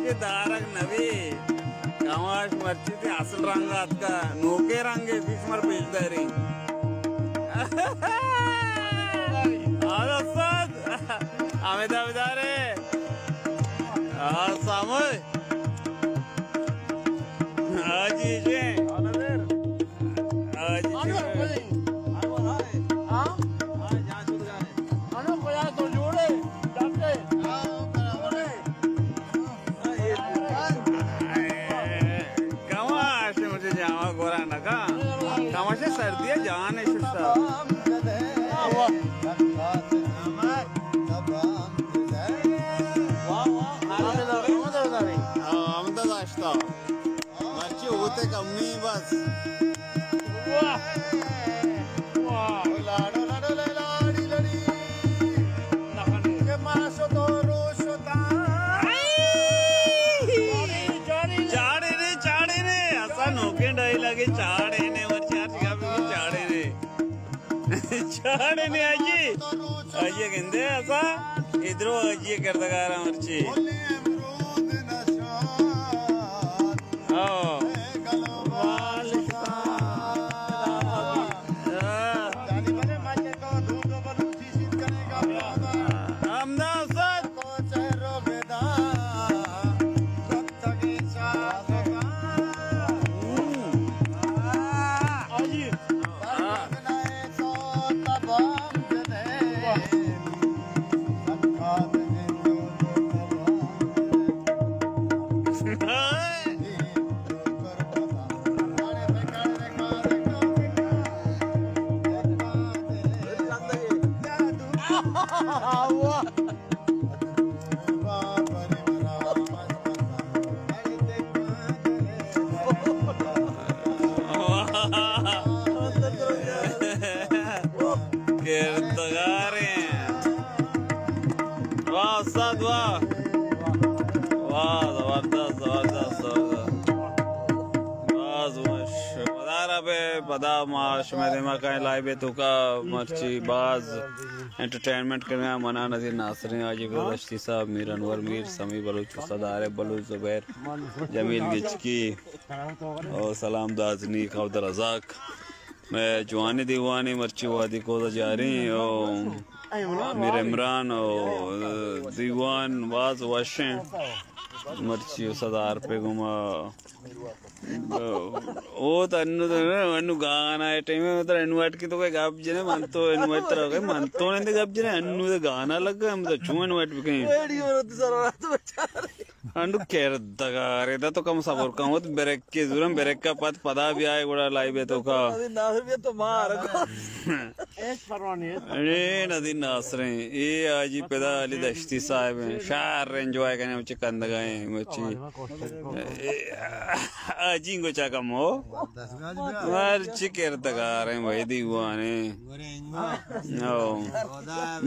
کہ دارگ نبی، کماش مرچی تئی اصل رنگ آتکا، نوکیں رنگے پیش مر پیش داری۔ آ استاد، ہمیں دا بدارے۔ آ ساموئے۔ آ جی جی۔ آ جی جی۔ ہاں؟ ہاں، جان شد گانے۔ انو خدا تو جوڑے، ڈاکٹر۔ ہاں، برابر ہے۔ کماش مجھے جاما گورا نکا۔ کماش سردی جان ہے شتا۔ واہ، واہ، آرام دے دارے، آرام دے دارے۔ آرام دے داشتا۔ مرچی ہوتے کمی بس۔ واہ۔ واہ۔ لاڑو لاڑو لے لاڑی لڑی۔ کہ ماں شو تو رو شو تا۔ چاڑے نے، چاڑے نے، اسا نوکیں ڈائیلاگے چاڑے نے، مرچی ہر جگہ پہ چاڑے نے۔ چاڑے نے آجی۔ آجی گندے اسا۔ ادرو آجی کردگارا مرچی۔ ہاں۔ ہمدا استاد۔ کردگاریں۔ واہ استاد واہ۔ واہ، زبردست، زبردست، زبردست۔ باز وش۔ پدا را بہ پدا ما شمئے دیما کائیں لائیو توکا مرچی باز انٹرٹینمنٹ کنگا۔ منا نذیر ناصریں، حاجی گزشتی صاحب، میر انور میر، سمی بلوچ، استاد عارف بلوچ، زبیر، جمیل گچکی، او سلام دازنی، عبدالرزاق۔ مئے جوانیں دیوانے مرچی وادی کوزا جاریں او میر عمران او دیوان باز وشیں۔ مرچی استاد عارف گوما او تو انو تو انو گانا ٹائم ہے، مطلب انوائٹ کی تو کوئی گپ جنے، من تو انوائٹ ترا کوئی، من تو نندے گپ جنے، انو تو گانا لگا، ہم تو چون انوائٹ بکیں۔ انڈو کردگار، ادا تو کم صبر کن، وت بریک کے زورم، بریک کا پت پدا بیائے گڑا لائیو توکا۔ ناصر بیا تو مار۔ ہچ پرواہ نہیں۔ اے نذیر ناصریں، اے حاجی پدا علی دشتی صاحب ہیں، شہر انجوائے کنے، مچی کندگا ہیں، مچی۔ اے حاجی گوچا کم ہو۔ مرچی کردگار ہیں بھائی دیوانے۔ او۔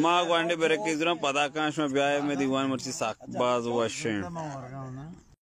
ما گوانڈے بریک کے زورم، پدا کان شما بیائے، مئے دیوان مرچی سک باز وشیں۔